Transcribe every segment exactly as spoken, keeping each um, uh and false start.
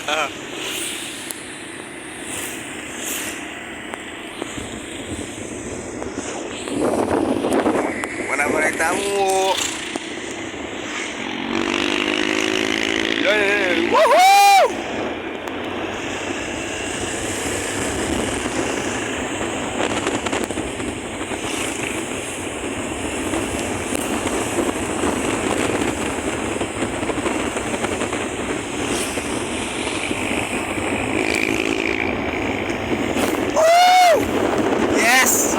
Ah. Mana pa rin tamu. Yan, yan, yan. Woohoo! Woo! Yes!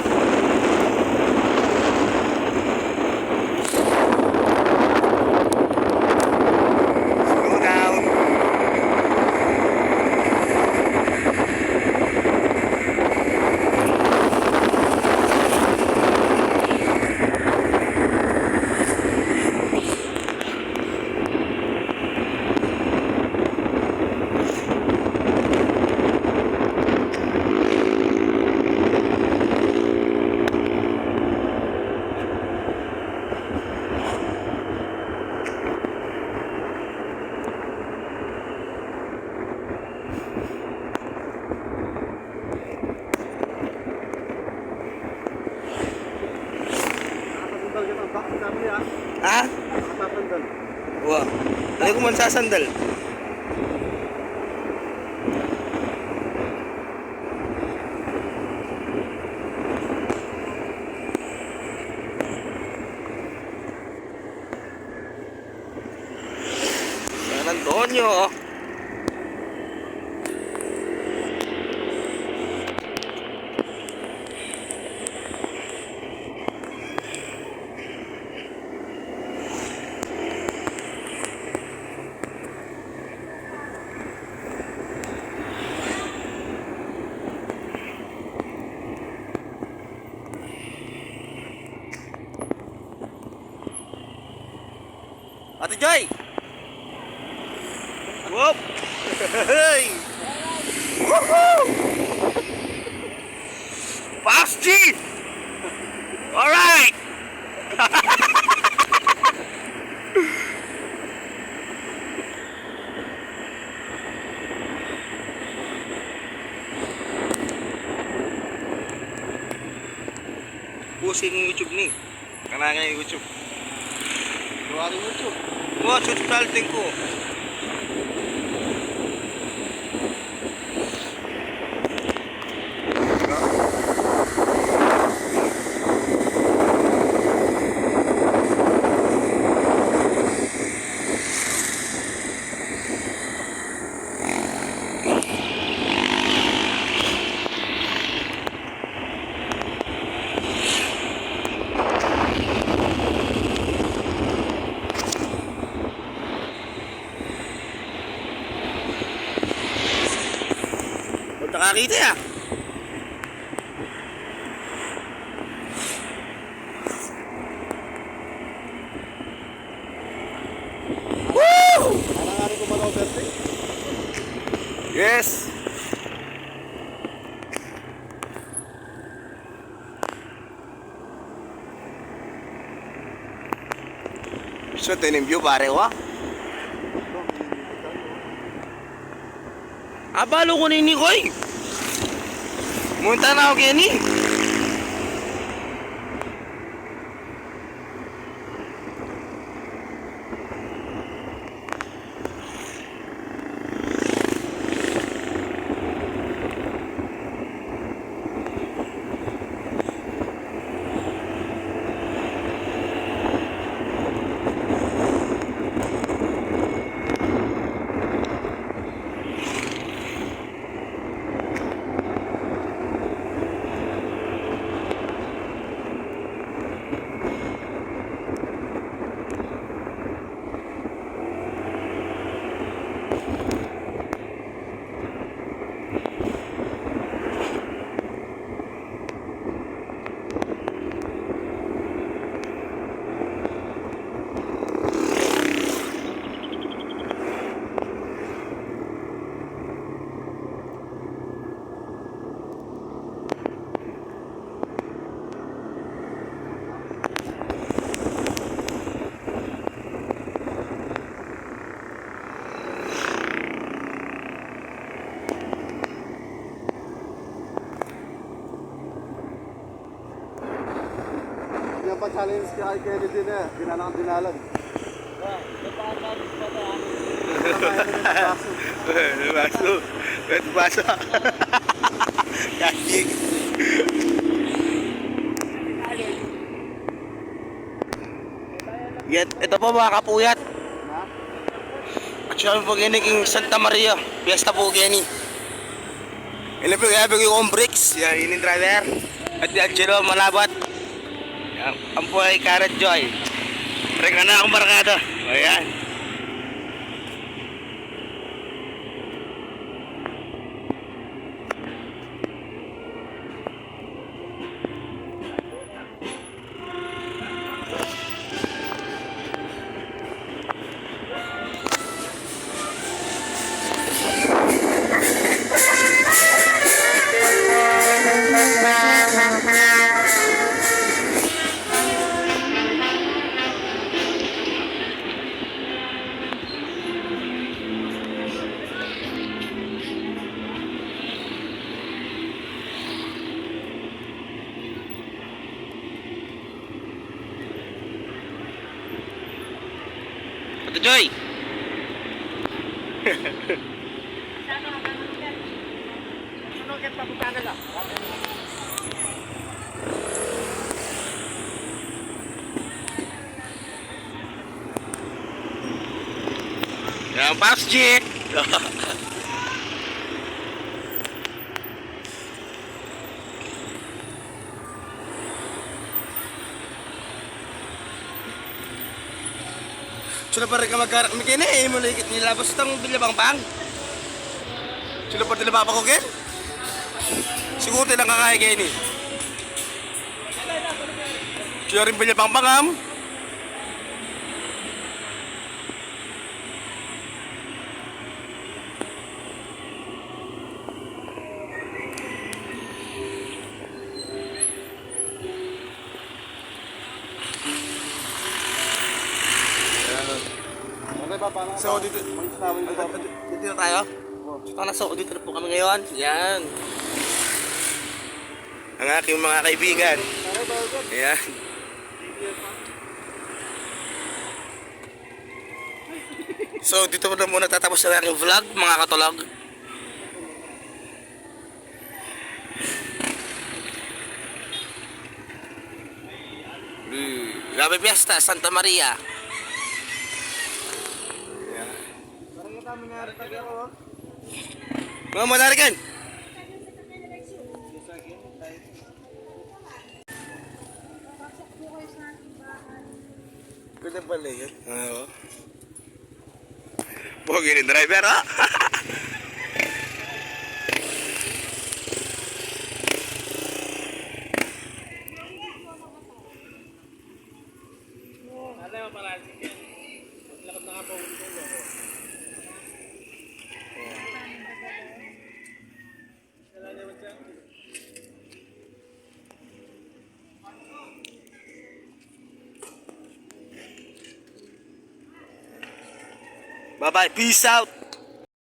Slow down. Ha? Wa. Ay, kuman sasandal. San Antonio. Ate Joy! Whoop! Hey! Woohoo! Fast G! Alright! Pusing YouTube ni. Kanakay YouTube. Gawa rin YouTube. Wa, YouTube channel ku. Punta ka rito, ya. Woo! Yes. So, tinan yu, pare, wa? Abalu ku nini, koy. Munta na ku keni. Challenge kay Kenny din eh. Dinala ng dinalan. Baso. Baso. Baso. Kasig. Yan, ito po, mga kapuyat. At siya po, kini king Santa Maria. Fiesta po, kini. Ini po, kaya bigay kong bricks. Yan, ini driver. At yan, Angelo, malabat. Yan, ang po ay Carrot Joy. Reka na akong barkada. Ayan. Ate Joy! Yan, Pops G! Sula pa rin ka magkarak mi kene, eh, muli nilabas itang Villabangpang. Sula pa rin papa ko ken. Siguro tilang kakaya kene. Sula rin Villabangpang, am. So, dito, dito na tayo. So, tara, so, dito na po kami ngayon. Yan. Ang aking mga kaibigan. Yan. So, dito na muna tatapos ang aking vlog, mga katulog. Mm, Happy Fiesta, Santa Maria. Mga madarigan. Ganda pala yun. Oo. Pogi ning driver, ha? Bye-bye. Peace out.